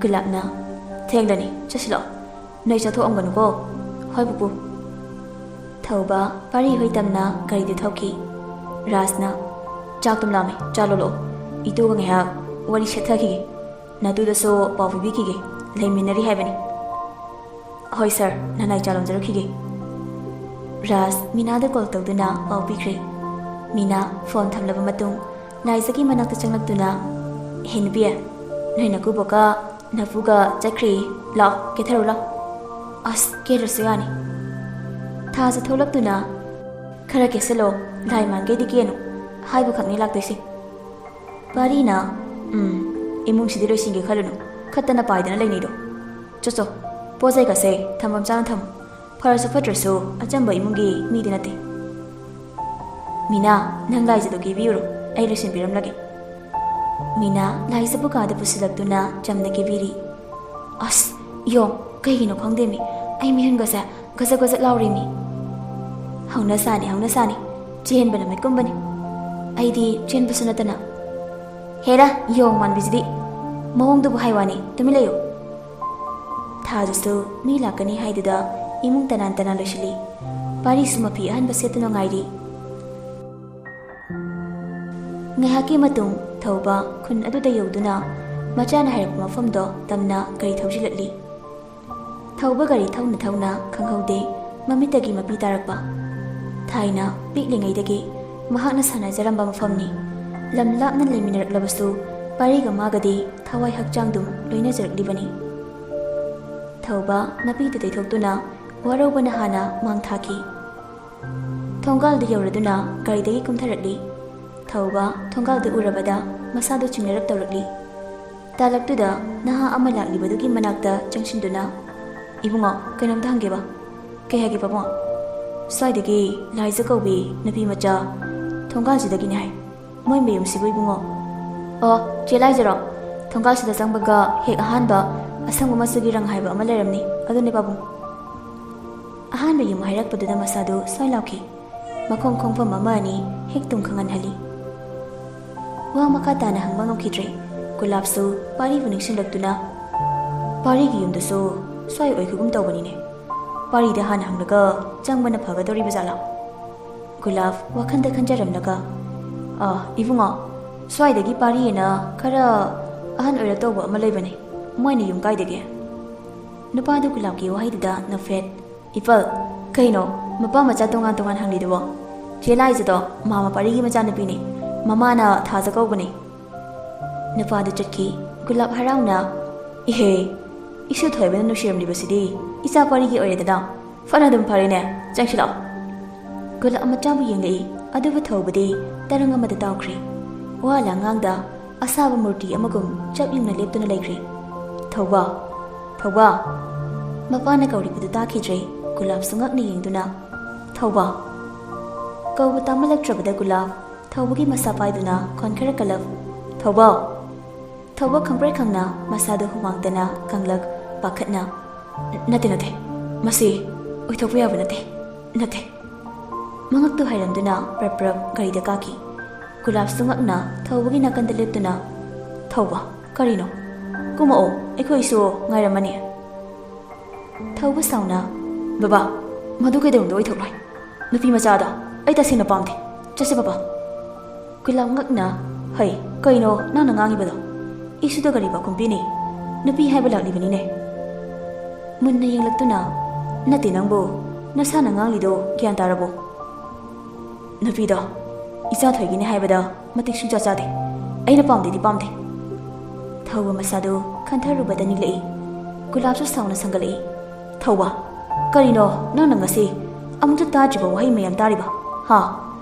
ꯒꯨꯂꯥꯞꯅ, ꯊꯦꯡꯂꯅꯤ, ꯆꯠꯁꯤꯜꯂꯛꯑꯣ꯫ ꯅꯣꯏ ꯆꯠꯊꯣꯛꯑꯝꯒꯅꯨꯀꯣ꯫ ꯍꯣꯏ ꯄꯨꯄꯨ꯫ ꯊꯧꯕ ꯄꯥꯔꯤ ꯍꯣꯏ ꯇꯝꯅ ꯒꯥꯔꯤꯗꯨ ꯊꯧꯈꯤ꯫ ꯔꯥꯖꯅ, ꯆꯥꯛꯇꯨꯝ ꯂꯥꯝꯃꯦ, ꯆꯥ ꯂꯣꯜꯂꯛꯑꯣ꯫ ꯏꯇꯨꯒ ꯉꯥꯏꯍꯥꯛ ꯋꯥꯔꯤ ꯁꯦꯠꯊꯈꯤꯒꯦ꯫ ꯅꯥꯇꯨꯗꯁꯨ ꯄꯥꯎ ꯄꯤꯕꯤꯈꯤꯒꯦ, ꯂꯩꯃꯤꯟꯅꯔꯤ ꯍꯥꯏꯕꯅꯤ꯫ ꯍꯣꯏ ꯁꯥꯔ, ꯅꯅꯥꯏ ꯆꯥ ꯂꯣꯟꯖꯔꯛꯈꯤꯒꯦ꯫ ꯔꯥꯖ ꯃꯤꯅꯥꯗ ꯀꯣꯜ ꯇꯧꯗꯨꯅ ꯄꯥꯎ ꯄꯤꯈ꯭ꯔꯦ꯫ ꯃꯤꯅꯥ ꯐꯣꯟ ꯊꯝꯂꯕ ꯃꯇꯨꯡ ꯂꯥꯏꯖꯒꯤ ꯃꯅꯥꯛꯇ ꯆꯪꯂꯛꯇꯨꯅ, "ꯍꯦ ꯅꯨꯄꯤ, ꯅꯣꯏ ꯅꯀꯨꯕꯣꯛꯀ ꯅꯄꯨꯒ ꯆꯠꯈ꯭ꯔꯦ꯫ ꯂꯥꯛꯑꯣ, ꯀꯦꯊꯔꯨ ꯂꯥꯛꯑꯣ꯫" "ꯑꯁ, ꯀꯦꯗ꯭ꯔꯁꯨ ꯌꯥꯅꯤ꯫" ꯊꯥꯖ ꯊꯣꯛꯂꯛꯇꯨꯅ, "ꯈꯔ ꯀꯦꯁꯜꯂꯣ, ꯂꯥꯏ ꯃꯥꯟꯈꯩꯗꯤ ꯀꯦꯅꯨ, ꯍꯥꯏꯕ ꯈꯛꯅꯤ ꯂꯥꯛꯇꯣꯏꯁꯦ꯫" ꯄꯥꯔꯤꯅ, "ꯎꯝ, ꯏꯃꯨꯡꯁꯤꯗꯤ ꯂꯣꯏꯁꯤꯟꯒꯦ ꯈꯜꯂꯨꯅꯨ, ꯈꯠꯇꯅ ꯄꯥꯏꯗꯅ ꯂꯩꯅꯩꯗꯣ꯫ ꯆꯣ ꯆꯣ, ꯄꯣꯠ ꯆꯩꯒꯁꯦ ꯊꯝꯐꯝ ꯆꯥꯅ ꯊꯝꯃꯨ꯫ ꯐꯔꯁꯨ ꯐꯠꯇ꯭ꯔꯁꯨ ꯑꯆꯝꯕ ꯏꯃꯨꯡꯒꯤ ꯃꯤꯗꯤ ꯅꯠꯇꯦ꯫ ꯃꯤꯅꯥ, ꯅꯪ ꯂꯥꯏꯖꯗꯣ ꯀꯦꯕꯤꯌꯨꯔꯣ, ꯑꯩ ꯂꯣꯏꯁꯤꯟꯕꯤꯔꯝꯂꯒꯦ꯫" ꯃꯤꯅꯥ ꯂꯥꯏꯖꯕꯨ ꯀꯥꯗ ꯄꯨꯁꯤꯜꯂꯛꯇꯨꯅ ꯆꯝꯅ ꯀꯦꯕꯤꯔꯤ꯫ "ꯑꯁ, ꯌꯣꯡ, ꯀꯩꯒꯤꯅꯣ ꯈꯪꯗꯦꯃꯤ, ꯑꯩ ꯃꯤꯍꯨꯟꯒꯁꯦ ꯒꯖꯛ ꯒꯖꯛ ꯂꯥꯎꯔꯤꯃꯤ꯫" "ꯍꯧꯅꯁꯥꯅꯤ, ꯍꯧꯅꯁꯥꯅꯤ, ꯆꯦꯟꯕꯅ ꯃꯤꯠꯀꯨꯝꯕꯅꯤ꯫ ꯑꯩꯗꯤ ꯆꯦꯟꯕꯁꯨ ꯅꯠꯇꯅ꯫" "ꯍꯦꯔꯥ, ꯌꯣꯡ ꯃꯥꯟꯕꯤꯁꯤꯗꯤ꯫ ꯃꯑꯣꯡꯗꯨꯕꯨ ꯍꯥꯏ ꯋꯥꯅꯤ, ꯇꯨꯃꯤꯟ ꯂꯩꯌꯨ꯫" ꯊꯥꯗꯨꯁꯨ ꯃꯤ ꯂꯥꯛꯀꯅꯤ ꯍꯥꯏꯗꯨꯗ ꯏꯃꯨꯡ ꯇꯅꯥꯟ ꯇꯅꯥꯟ ꯂꯣꯏꯁꯤꯜꯂꯤ꯫ ꯄꯥꯔꯤꯁꯨ ꯃꯐꯤ ꯑꯍꯟꯕ ꯁꯦꯠꯇꯨꯅ ꯉꯥꯏꯔꯤ꯫ ꯉꯥꯏꯍꯥꯛꯀꯤ ꯃꯇꯨꯡ ꯊꯧꯕ ꯈꯨꯟ ꯑꯗꯨꯗ ꯌꯧꯗꯨꯅ ꯃꯆꯥꯅ ꯍꯥꯏꯔꯛꯄ ꯃꯐꯝꯗꯣ ꯇꯝꯅ ꯒꯥꯔꯤ ꯊꯧꯖꯤꯜꯂꯛꯂꯤ꯫ ꯊꯧꯕ ꯒꯥꯔꯤ ꯊꯧꯅ ꯊꯧꯅ ꯈꯪꯍꯧꯗꯦ ꯃꯃꯤꯠꯇꯒꯤ ꯃꯄꯤ ꯇꯥꯔꯛꯄ꯫ ꯊꯥꯏꯅ ꯄꯤꯛꯂꯤꯉꯩꯗꯒꯤ ꯃꯍꯥꯛꯅ ꯁꯥꯟꯅꯖꯔꯝꯕ ꯃꯐꯝꯅꯤ꯫ ꯂꯝ ꯂꯥꯞꯅ ꯂꯩꯃꯤꯟꯅꯔꯛꯂꯕꯁꯨ ꯄꯥꯔꯤꯒ ꯃꯥꯒꯗꯤ ꯊꯋꯥꯏ ꯍꯛꯆꯥꯡꯗꯨꯝ ꯂꯣꯏꯅꯖꯔꯛꯂꯤꯕꯅꯤ꯫ ꯊꯧꯕ ꯅꯥꯄꯤꯗꯨ ꯇꯩꯊꯣꯛꯇꯨꯅ ꯋꯥꯔꯧꯕꯅ ꯍꯥꯟꯅ ꯃꯥꯡ ꯊꯥꯈꯤ꯫ ꯊꯣꯡꯒꯥꯜꯗꯨ ꯌꯧꯔꯗꯨꯅ ꯒꯥꯔꯤꯗꯒꯤ ꯀꯨꯝꯊꯔꯛꯂꯤ꯫ ꯊꯧꯕ ꯊꯣꯡꯒꯥꯜꯗꯨ ꯎꯔꯕꯗ ꯃꯁꯥꯗꯨ ꯆꯤꯡꯅꯔꯞ ꯇꯧꯔꯛꯂꯤ꯫ ꯇꯥꯂꯛꯇꯨꯗ ꯅꯍꯥ ꯑꯃ ꯂꯥꯛꯂꯤꯕꯗꯨꯒꯤ ꯃꯅꯥꯛꯇ ꯆꯪꯁꯤꯟꯗꯨꯅ, "ꯏꯕꯨꯡꯉꯣ, ꯀꯩꯅꯣꯝꯇ ꯍꯪꯒꯦꯕ꯫" "ꯀꯩ ꯍꯥꯏꯒꯦ ꯄꯥꯕꯨꯡ?" "ꯁ꯭ꯋꯥꯏꯗꯒꯤ ꯂꯥꯏꯖ ꯀꯧꯕꯤ ꯅꯨꯄꯤ ꯃꯆꯥ ꯊꯣꯡꯒꯥꯜꯁꯤꯗꯒꯤꯅꯦ ꯍꯥꯏ꯫ ꯃꯣꯏ ꯃꯌꯨꯝꯁꯤꯕꯨ ꯏꯕꯨꯡꯉꯣ?" "ꯑꯣ, ꯆꯦ ꯂꯥꯏꯖꯔꯣ? ꯊꯣꯡꯒꯥꯜꯁꯤꯗ ꯆꯪꯕꯒ ꯍꯦꯛ ꯑꯍꯥꯟꯕ ꯑꯁꯪꯕ ꯃꯆꯨꯒꯤ ꯔꯪ ꯍꯥꯏꯕ ꯑꯃ ꯂꯩꯔꯝꯅꯤ, ꯑꯗꯨꯅꯦ ꯄꯥꯕꯨꯡ꯫" ꯑꯍꯥꯟꯕ ꯌꯨꯝ ꯍꯥꯏꯔꯛꯄꯗꯨꯗ ꯃꯁꯥꯗꯨ ꯁ꯭ꯋꯥꯏ ꯂꯥꯎꯈꯤ꯫ ꯃꯈꯣꯡ ꯈꯣꯡꯐꯝ ꯑꯃ ꯑꯅꯤ ꯍꯦꯛ ꯇꯨꯝ ꯈꯪꯍꯟꯍꯜꯂꯤ꯫ ꯋꯥ ꯃꯈꯥ ꯇꯥꯅ ꯍꯪꯕ ꯉꯝꯈꯤꯗ꯭ꯔꯦ꯫ ꯒꯨꯂꯥꯞꯁꯨ ꯄꯥꯔꯤꯕꯨ ꯅꯤꯡꯁꯤꯡꯂꯛꯇꯨꯅ, "ꯄꯥꯔꯤꯒꯤ ꯌꯨꯝꯗꯨꯁꯨ ꯁ꯭ꯋꯥꯏ ꯑꯣꯏꯈꯤꯒꯨꯝ ꯇꯧꯕꯅꯤꯅꯦ꯫ ꯄꯥꯔꯤꯗ ꯍꯥꯟꯅ ꯍꯪꯂꯒ ꯆꯪꯕꯅ ꯐꯒꯗꯧꯔꯤꯕ ꯖꯥꯠꯂꯥ?" ꯒꯨꯂꯥꯞ ꯋꯥꯈꯟꯗ ꯈꯟꯖꯔꯝꯂꯒ, "ꯑꯥ, ꯏꯕꯨꯡꯉꯣ, ꯁ꯭ꯋꯥꯏꯗꯒꯤ ꯄꯥꯔꯤꯑꯅ ꯈꯔ ꯑꯍꯟ ꯑꯣꯏꯔꯛꯇꯧꯕ ꯑꯃ ꯂꯩꯕꯅꯦ꯫ ꯃꯣꯏꯅ ꯌꯨꯝ ꯀꯥꯏꯗꯒꯤ?" ꯅꯨꯄꯥꯗꯨ ꯒꯨꯂꯥꯞꯀꯤ ꯋꯥꯍꯩꯗꯨꯗ ꯅꯣꯛꯐꯦꯠ꯫ "ꯏꯄꯜ, ꯀꯩꯅꯣ ꯃꯄꯥ ꯃꯆꯥ ꯇꯣꯉꯥꯟ ꯇꯣꯉꯥꯟ ꯍꯪꯂꯤꯗꯨꯕꯣ? ꯆꯦ ꯂꯥꯏꯖꯗꯣ ꯃꯥꯃ ꯄꯥꯔꯤꯒꯤ ꯃꯆꯥꯅꯨꯄꯤꯅꯤ꯫ ꯃꯃꯥꯅ ꯊꯥꯖ ꯀꯧꯕꯅꯤ꯫" ꯅꯨꯄꯥꯗꯨ ꯆꯠꯈꯤ꯫ ꯒꯨꯂꯥꯞ ꯍꯔꯥꯎꯅ, "ꯏꯍꯦ, ꯏꯁꯨ ꯊꯣꯏꯕꯅ ꯅꯨꯡꯁꯤꯔꯝꯂꯤꯕꯁꯤꯗꯤ ꯏꯆꯥ ꯄꯥꯔꯤꯒꯤ ꯑꯣꯏꯔꯦꯗꯅ꯫ ꯐꯅ ꯑꯗꯨꯝ ꯐꯔꯦꯅꯦ꯫ ꯆꯪꯁꯤꯜꯂꯛꯑꯣ꯫" ꯒꯨꯂꯥꯞ ꯃꯆꯥꯕꯨ ꯌꯦꯡꯂꯛꯏ, ꯑꯗꯨꯕꯨ ꯊꯧꯕꯗꯤ ꯇꯔꯪ ꯑꯃꯗ ꯇꯥꯎꯈ꯭ꯔꯦ꯫ ꯋꯥ ꯂꯥꯡꯉꯥꯡꯗ ꯑꯁꯥꯕ ꯃꯨꯔꯇꯤ ꯑꯃꯒꯨꯝ ꯆꯞ ꯌꯨꯡꯅ ꯂꯦꯞꯇꯨꯅ ꯂꯩꯈ꯭ꯔꯦ꯫ "ꯊꯧꯕ, ꯊꯧꯕ!" ꯃꯄꯥꯅ ꯀꯧꯔꯤꯕꯗꯨ ꯇꯥꯈꯤꯗ꯭ꯔꯦ꯫ ꯒꯨꯂꯥꯞꯁꯨ ꯉꯛꯅ ꯌꯦꯡꯗꯨꯅ, "ꯊꯧꯕ!" ꯀꯧꯕ ꯇꯥꯃꯜꯂꯛꯇ꯭ꯔꯕꯗ ꯒꯨꯂꯥꯞ ꯊꯧꯕꯒꯤ ꯃꯁꯥ ꯄꯥꯏꯗꯨꯅ ꯈꯣꯟ ꯈꯔ ꯀꯜꯂꯞ, "ꯊꯧꯕ!" ꯊꯧꯕ ꯈꯪꯄ꯭ꯔꯦꯛ ꯈꯪꯅ ꯃꯁꯥꯗꯨ ꯍꯨꯃꯥꯡꯗꯅ ꯀꯪꯂꯛ ꯄꯥꯈꯠꯅ, "ꯅꯠꯇꯦ, ꯅꯠꯇꯦ, ꯃꯁꯤ ꯑꯣꯏꯊꯣꯛꯄ ꯌꯥꯕ ꯅꯠꯇꯦ, ꯅꯠꯇꯦ꯫" ꯃꯉꯛꯇꯨ ꯍꯥꯏꯔꯝꯗꯨꯅ ꯄ꯭ꯔꯞ ꯄ꯭ꯔꯞ ꯒꯥꯔꯤꯗ ꯀꯥꯈꯤ꯫ ꯒꯨꯂꯥꯞꯁꯨ ꯉꯛꯅ ꯊꯧꯕꯒꯤ ꯅꯥꯀꯟꯗ ꯂꯦꯞꯇꯨꯅ, "ꯊꯧꯕ, ꯀꯔꯤꯅꯣ? ꯀꯨꯝꯃꯛꯑꯣ, ꯑꯩꯈꯣꯏꯁꯨ ꯉꯥꯏꯔꯝꯃꯅꯤ꯫" ꯊꯧꯕ ꯁꯥꯎꯅ, "ꯕꯕꯥ, ꯃꯗꯨ ꯀꯩꯗꯧꯅꯨꯡꯗ ꯑꯣꯏꯊꯣꯛꯂꯣꯏ꯫ ꯅꯨꯄꯤ ꯃꯆꯥꯗꯣ ꯑꯩ ꯇꯁꯦꯡꯅ ꯄꯥꯝꯗꯦ꯫ ꯆꯠꯁꯦ ꯕꯕꯥ꯫" ꯒꯨꯂꯥꯞ ꯉꯛꯅ, "ꯍꯩ, ꯀꯩꯅꯣ ꯅꯪꯅ ꯉꯥꯡꯉꯤꯕꯗꯣ? ꯏꯁꯨꯗ ꯀꯔꯤ ꯄꯥꯎꯈꯨꯝ ꯄꯤꯅꯤ? ꯅꯨꯄꯤ ꯍꯥꯏꯕ ꯂꯥꯛꯂꯤꯕꯅꯤꯅꯦ꯫" ꯃꯨꯟꯅ ꯌꯦꯡꯂꯛꯇꯨꯅ, "ꯅꯠꯇꯦ ꯅꯪꯕꯨ, ꯅꯁꯥꯅ ꯉꯥꯡꯂꯤꯗꯣ ꯒ꯭ꯌꯥꯟ ꯇꯥꯔꯕꯣ? ꯅꯨꯄꯤꯗꯣ ꯏꯆꯥ ꯊꯣꯏꯒꯤꯅꯤ ꯍꯥꯏꯕꯗ ꯃꯇꯤꯛ ꯁꯨꯡꯆꯥ ꯆꯥꯗꯦ꯫ ꯑꯩꯅ ꯄꯥꯝꯗꯦꯗꯤ ꯄꯥꯝꯗꯦ꯫ ꯊꯧꯕ ꯃꯁꯥꯗꯨ ꯈꯟꯊꯔꯨꯕꯗ ꯅꯤꯛꯂꯛꯏ꯫ ꯒꯨꯂꯥꯞꯁꯨ ꯁꯥꯎꯅ ꯁꯪꯒꯠꯂꯛꯏ꯫ ꯊꯧꯕ, ꯀꯔꯤꯅꯣ ꯅꯪꯅ ꯉꯁꯤ ꯑꯃꯨꯛꯇ ꯇꯥꯗ꯭ꯔꯤꯕ ꯋꯥꯍꯩ ꯃꯌꯥꯝ ꯇꯥꯔꯤꯕ? ꯍꯥ?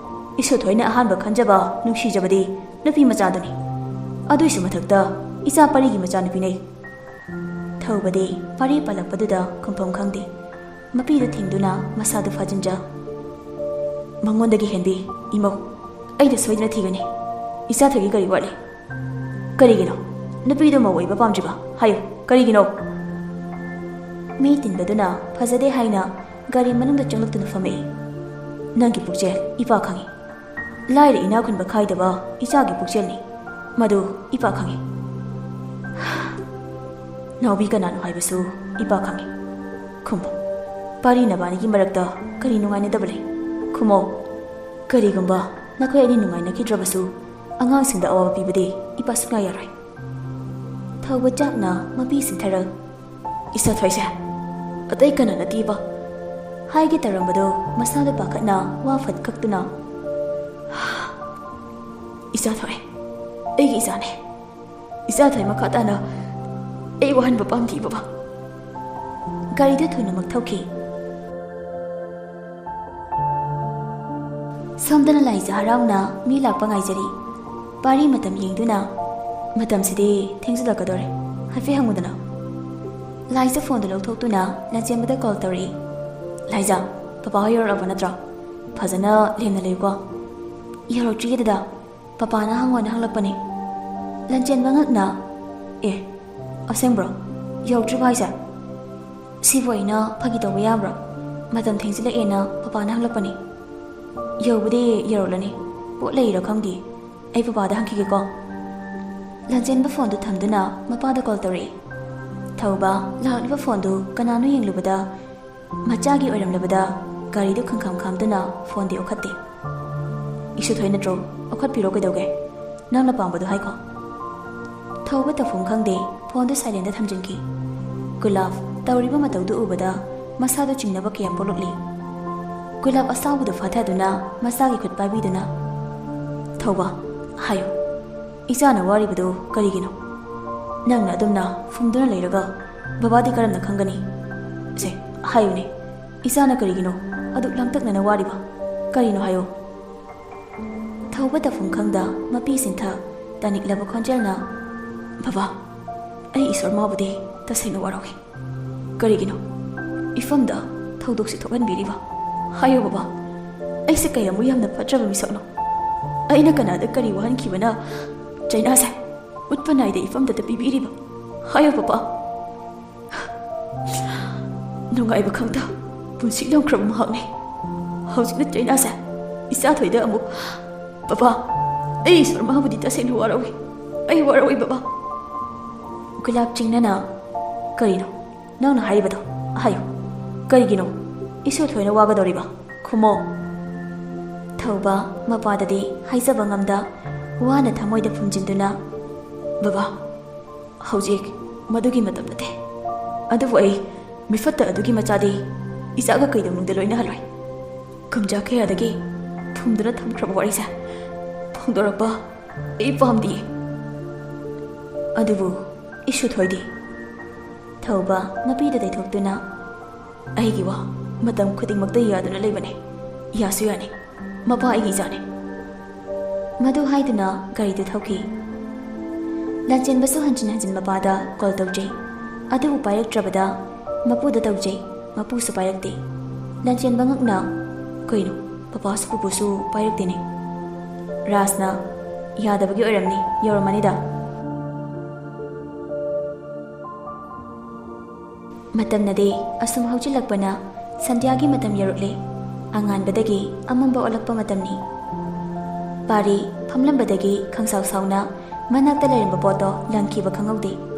ꯏꯁꯨ ꯊꯣꯏꯅ ꯑꯍꯥꯟꯕ ꯈꯟꯖꯕ ꯅꯨꯡꯁꯤꯖꯕꯗꯤ ꯅꯨꯄꯤ ꯃꯆꯥꯗꯨꯅꯤ꯫ ꯑꯗꯨꯏꯁꯨ ꯃꯊꯛꯇ ꯏꯆꯥ ꯄꯔꯤꯒꯤ ꯃꯆꯥꯅꯨꯄꯤꯅꯦ꯫ ꯊꯧꯕꯗꯤ ꯄꯔꯤ ꯄꯜꯂꯛꯄꯗꯨꯗ ꯈꯨꯝꯐꯝ ꯈꯪꯗꯦ꯫ ꯃꯄꯤꯗꯨ ꯊꯤꯡꯗꯨꯅ ꯃꯁꯥꯗꯨ ꯐꯥꯖꯤꯟꯖ꯫ ꯃꯉꯣꯟꯗꯒꯤ ꯍꯦꯟꯕꯤ, ꯏꯃꯧ, ꯑꯩꯅ ꯁꯣꯏꯗꯅ ꯊꯤꯒꯅꯤ꯫ ꯏꯆꯥ ꯊꯣꯏꯒꯤ ꯀꯔꯤ ꯋꯥꯠꯂꯤ? ꯀꯔꯤꯒꯤꯅꯣ? ꯅꯨꯄꯤꯗꯨ ꯃꯧ ꯑꯣꯏꯕ ꯄꯥꯝꯗ꯭ꯔꯤꯕ? ꯍꯥꯏꯌꯨ, ꯀꯔꯤꯒꯤꯅꯣ? ꯃꯤ ꯇꯤꯟꯕꯗꯨꯅ ꯐꯖꯗꯦ ꯍꯥꯏꯅ ꯒꯥꯔꯤ ꯃꯅꯨꯡꯗ ꯆꯪꯂꯛꯇꯨꯅ ꯐꯝꯃꯛꯏ꯫ ꯅꯪꯒꯤ ꯄꯨꯛꯆꯦꯜ ꯏꯄꯥ ꯈꯪꯏ꯫ ꯂꯥꯏꯔ ꯏꯅꯥ ꯈꯨꯟꯕ ꯈꯥꯏꯗꯕ ꯏꯆꯥꯒꯤ ꯄꯨꯛꯆꯦꯜꯅꯤ꯫ ꯃꯗꯨ ꯏꯄꯥ ꯈꯪꯏ꯫ ꯅꯥꯎꯕꯤ ꯀꯅꯥꯅꯣ ꯍꯥꯏꯕꯁꯨ ꯏꯄꯥ ꯈꯪꯏ꯫ ꯈꯨꯝꯃꯣ꯫ ꯄꯥꯔꯤ ꯅꯕꯥꯅꯤꯒꯤ ꯃꯔꯛꯇ ꯀꯔꯤ ꯅꯨꯡꯉꯥꯏꯅꯗꯕ ꯂꯩ? ꯈꯨꯝꯃꯣ꯫ ꯀꯔꯤꯒꯨꯝꯕ ꯅꯈꯣꯏ ꯑꯅꯤ ꯅꯨꯡꯉꯥꯏꯅꯈꯤꯗ꯭ꯔꯕꯁꯨ, ꯑꯉꯥꯡꯁꯤꯡꯗ ꯑꯋꯥꯕ ꯄꯤꯕꯗꯤ ꯏꯄꯥ ꯁꯨꯡꯌꯥ ꯌꯥꯔꯣꯏ꯫ ꯊꯧꯕ ꯆꯥꯛꯅ ꯃꯄꯤ ꯁꯤꯟꯊꯔ, ꯏꯆꯥ ꯊꯣꯏꯁꯦ, ꯑꯇꯩ ꯀꯅꯥ ꯅꯠꯇꯦꯕ? ꯍꯥꯏꯒꯦ ꯇꯧꯔꯝꯕꯗꯨ ꯃꯁꯥꯗ ꯄꯥꯈꯠꯅ ꯋꯥ ꯐꯠ ꯀꯛꯇꯨꯅ, ꯏꯆꯥ ꯊꯣꯏ, ꯑꯩꯒꯤ ꯏꯆꯥꯅꯦ꯫ ꯏꯆꯥ ꯊꯣꯏ ꯃꯈꯥ ꯇꯥꯅ ꯑꯩ ꯋꯥꯍꯟꯕ ꯄꯥꯝꯗꯦ ꯕꯕꯥ꯫ ꯒꯥꯔꯤꯗꯨ ꯊꯨꯅꯃꯛ ꯊꯧꯈꯤ꯫ ꯁꯣꯝꯗꯅ ꯂꯥꯏꯖ ꯍꯔꯥꯎꯅ ꯃꯤ ꯂꯥꯛꯄ ꯉꯥꯏꯖꯔꯤ꯫ ꯄꯥꯔꯤ ꯃꯇꯝ ꯌꯦꯡꯗꯨꯅ, ꯃꯇꯝꯁꯤꯗꯤ ꯊꯦꯡꯖꯤꯜꯂꯛꯀꯗꯧꯔꯦ, ꯍꯥꯏꯐꯦꯠ ꯍꯪꯉꯨꯗꯅ꯫ ꯂꯥꯏꯖ ꯐꯣꯟꯗꯨ ꯂꯧꯊꯣꯛꯇꯨꯅ ꯂꯟꯆꯦꯟꯕꯗ ꯀꯣꯜ ꯇꯧꯔꯛꯏ꯫ ꯂꯥꯏꯖ, ꯄꯄꯥ ꯍꯣꯏ ꯌꯧꯔꯛꯂꯕ ꯅꯠꯇ꯭ꯔꯣ? ꯐꯖꯅ ꯂꯦꯝꯅ ꯂꯩꯌꯨꯀꯣ꯫ ꯌꯧꯔꯛꯇ꯭ꯔꯤꯌꯦ ꯗꯗꯥ, ꯄꯄꯥꯅ ꯍꯪꯉꯣꯅ ꯍꯪꯂꯛꯄꯅꯦ꯫ ꯂꯟꯆꯦꯟꯕ ꯉꯛꯅ, ꯑꯦ, ꯑꯁꯦꯡꯕ꯭ꯔꯣ? ꯌꯧꯔꯛꯇ꯭ꯔꯤꯕꯣ ꯍꯥꯏꯁꯦ? ꯁꯤꯕꯨ ꯑꯩꯅ ꯐꯥꯒꯤ ꯇꯧꯕ ꯌꯥꯕ꯭ꯔꯣ? ꯃꯇꯝ ꯊꯦꯡꯖꯤꯜꯂꯛꯑꯦꯅ ꯄꯄꯥꯅ ꯍꯪꯂꯛꯄꯅꯦ꯫ ꯌꯧꯕꯗꯤ ꯌꯧꯔꯛꯂꯅꯤ, ꯄꯣꯠ ꯂꯩꯔꯤꯔꯥ ꯈꯪꯗꯦ꯫ ꯑꯩ ꯄꯄꯥꯗ ꯍꯪꯈꯤꯒꯦꯀꯣ꯫ ꯂꯟꯆꯦꯟꯕ ꯐꯣꯟꯗꯨ ꯊꯝꯗꯨꯅ ꯃꯄꯥꯗ ꯀꯣꯜ ꯇꯧꯔꯛꯏ꯫ ꯊꯧꯕ ꯂꯥꯛꯂꯤꯕ ꯐꯣꯟꯗꯨ ꯀꯅꯥꯅꯣ ꯌꯦꯡꯂꯨꯕꯗ ꯃꯆꯥꯒꯤ ꯑꯣꯏꯔꯝꯂꯕꯗ ꯒꯥꯔꯤꯗꯨ ꯈꯪꯈꯥꯝ ꯈꯥꯝꯗꯨꯅ ꯐꯣꯟꯗꯤ ꯑꯣꯈꯠꯇꯦ꯫ ꯏꯁꯨ ꯊꯣꯏ ꯅꯠꯇ꯭ꯔꯣ? ꯑꯣꯈꯠꯄꯤꯔꯣ ꯀꯩꯗꯧꯒꯦ? ꯅꯪꯅ ꯄꯥꯝꯕꯗꯣ ꯍꯥꯏꯈꯣ꯫ ꯊꯧꯕ ꯇꯧꯐꯝ ꯈꯪꯗꯦ, ꯐꯣꯟꯗꯨ ꯁꯥꯏꯂꯦꯟꯗ ꯊꯝꯖꯤꯟꯈꯤ꯫ ꯒꯨꯂꯥꯞ ꯇꯧꯔꯤꯕ ꯃꯇꯧꯗꯨ ꯎꯕꯗ ꯃꯁꯥꯗꯨ ꯆꯤꯡꯅꯕ ꯀꯌꯥ ꯄꯣꯛꯂꯛꯂꯤ꯫ ꯒꯨꯂꯥꯞ ꯑꯁꯥꯎꯕꯗꯨ ꯐꯥꯊꯗꯨꯅ ꯃꯆꯥꯒꯤ ꯈꯨꯠ ꯄꯥꯏꯕꯤꯗꯨꯅ, "ꯊꯧꯕ, ꯍꯥꯏꯌꯨ, ꯏꯆꯥꯅ ꯋꯥꯔꯤꯕꯗꯨ ꯀꯔꯤꯒꯤꯅꯣ? ꯅꯪꯅ ꯑꯗꯨꯝꯅ ꯐꯨꯝꯗꯨꯅ ꯂꯩꯔꯒ ꯕꯕꯥꯗꯤ ꯀꯔꯝꯅ ꯈꯪꯒꯅꯤ? ꯁꯦ, ꯍꯥꯏꯌꯨꯅꯦ, ꯏꯆꯥꯅ ꯀꯔꯤꯒꯤꯅꯣ ꯑꯗꯨꯛ ꯂꯥꯡꯇꯛꯅꯅ ꯋꯥꯔꯤꯕ? ꯀꯔꯤꯅꯣ ꯍꯥꯏꯌꯨ?" ꯊꯧꯕ ꯇꯧꯐꯝ ꯈꯪꯗ ꯃꯄꯤ ꯁꯤꯟꯊ ꯇꯥꯅꯤꯡꯂꯕ ꯈꯣꯟꯖꯦꯜꯅ, "ꯕꯕꯥ, ꯑꯩ ꯏꯁꯣꯔ ꯃꯥꯕꯨꯗꯤ ꯇꯁꯦꯡꯅ ꯋꯥꯔꯧꯏ꯫ ꯀꯔꯤꯒꯤꯅꯣ ꯏꯐꯝꯗ ꯊꯧꯗꯣꯛꯁꯤ ꯊꯣꯛꯍꯟꯕꯤꯔꯤꯕ? ꯍꯥꯏꯌꯨ ꯕꯕꯥ, ꯑꯩꯁꯦ ꯀꯌꯥꯃꯨꯛ ꯌꯥꯝꯅ ꯐꯠꯇ꯭ꯔꯕ ꯃꯤꯁꯛꯅꯣ? ꯑꯩꯅ ꯀꯅꯥꯗ ꯀꯔꯤ ꯋꯥꯍꯟꯈꯤꯕꯅ ꯆꯩꯅꯥꯁꯦ ꯎꯠꯄ ꯅꯥꯏꯗ ꯏꯐꯝꯗꯇ ꯄꯤꯕꯤꯔꯤꯕ? ꯍꯥꯏꯌꯨ ꯕꯕꯥ꯫ ꯅꯨꯡꯉꯥꯏꯕ ꯈꯪꯗ ꯄꯨꯟꯁꯤ ꯂꯧꯈ꯭ꯔꯕ ꯃꯍꯥꯛꯅꯤ꯫ ꯍꯧꯖꯤꯛꯅ ꯆꯩꯅꯥꯁꯦ ꯏꯆꯥ ꯊꯣꯏꯗ ꯑꯃꯨꯛ, ꯕꯕꯥ, ꯑꯩ ꯏꯁꯣꯔ ꯃꯥꯕꯨꯗꯤ ꯇꯁꯦꯡꯅ ꯋꯥꯔꯧꯏ꯫ ꯑꯩ ꯋꯥꯔꯧꯏ ꯕꯕꯥ꯫" ꯒꯨꯂꯥꯞ ꯆꯤꯡꯅꯅ, "ꯀꯔꯤꯅꯣ ꯅꯪꯅ ꯍꯥꯏꯔꯤꯕꯗꯣ? ꯍꯥꯏꯌꯨ, ꯀꯔꯤꯒꯤꯅꯣ ꯏꯁꯣꯔ ꯊꯣꯏꯅ ꯋꯥꯒꯗꯧꯔꯤꯕ? ꯈꯨꯝꯃꯣ꯫" ꯊꯧꯕ ꯃꯄꯥꯗꯗꯤ ꯍꯥꯏꯖꯕ ꯉꯝꯗ ꯋꯥꯅ ꯊꯃꯣꯏꯗ ꯐꯨꯝꯖꯤꯟꯗꯨꯅ, "ꯕꯕꯥ, ꯍꯧꯖꯤꯛ ꯃꯗꯨꯒꯤ ꯃꯇꯝ ꯅꯠꯇꯦ꯫ ꯑꯗꯨꯕꯨ ꯑꯩ ꯃꯤꯐꯠꯇ ꯑꯗꯨꯒꯤ ꯃꯆꯥꯗꯤ ꯏꯆꯥꯒ ꯀꯩꯗꯧꯅꯨꯡꯗ ꯂꯣꯏꯅꯍꯜꯂꯣꯏ꯫ ꯀꯨꯝꯖꯥ ꯀꯌꯥꯗꯒꯤ ꯐꯨꯝꯗꯨꯅ ꯊꯝꯈ꯭ꯔꯕ ꯋꯥꯔꯤꯁꯦ ꯐꯣꯡꯗꯣꯔꯛꯄ ꯑꯩ ꯄꯥꯝꯗꯤꯌꯦ꯫ ꯑꯗꯨꯕꯨ ꯏꯁꯨ ꯊꯣꯏꯗꯤ?" ꯊꯧꯕ ꯃꯄꯤꯗ ꯇꯩꯊꯣꯛꯇꯨꯅ, "ꯑꯩꯒꯤ ꯋꯥ ꯃꯇꯝ ꯈꯨꯗꯤꯡꯃꯛꯇ ꯌꯥꯗꯨꯅ ꯂꯩꯕꯅꯦ꯫ ꯌꯥꯁꯨ ꯌꯥꯅꯤ꯫ ꯃꯄꯥ ꯑꯩꯒꯤ ꯏꯆꯥꯅꯤ꯫" ꯃꯗꯨ ꯍꯥꯏꯗꯨꯅ ꯒꯥꯔꯤꯗꯨ ꯊꯧꯈꯤ꯫ ꯂꯥꯟꯆꯦꯟꯕꯁꯨ ꯍꯟꯖꯤꯟ ꯍꯟꯖꯤꯟ ꯃꯄꯥꯗ ꯀꯣꯜ ꯇꯧꯖꯩ, ꯑꯗꯨꯕꯨ ꯄꯥꯏꯔꯛꯇ꯭ꯔꯕꯗ ꯃꯄꯨꯗ ꯇꯧꯖꯩ, ꯃꯄꯨꯁꯨ ꯄꯥꯏꯔꯛꯇꯦ꯫ ꯂꯥꯟꯆꯦꯟꯕ ꯉꯛꯅ, "ꯀꯩꯅꯣ, ꯄꯄꯥꯁꯨ ꯄꯨꯄꯨꯁꯨ ꯄꯥꯏꯔꯛꯇꯦꯅꯦ?" ꯔꯥꯖꯅ, "ꯌꯥꯗꯕꯒꯤ ꯑꯣꯏꯔꯝꯅꯤ, ꯌꯧꯔꯝꯃꯅꯤꯗ꯫" ꯃꯇꯝꯅꯗꯤ ꯑꯁꯨꯝ ꯍꯧꯖꯤꯜꯂꯛꯄꯅ ꯁꯟꯙ꯭ꯌꯥꯒꯤ ꯃꯇꯝ ꯌꯧꯔꯛꯂꯦ꯫ ꯑꯉꯥꯟꯕꯗꯒꯤ ꯑꯃꯝꯕ ꯑꯣꯜꯂꯛꯄ ꯃꯇꯝꯅꯤ꯫ ꯄꯥꯔꯤ ꯐꯝꯂꯝꯕꯗꯒꯤ ꯈꯪꯁꯥꯎ ꯁꯥꯎꯅ ꯃꯅꯥꯛꯇ ꯂꯩꯔꯝꯕ ꯄꯣꯠꯇꯣ ꯂꯪꯈꯤꯕ ꯈꯪꯍꯧꯗꯦ꯫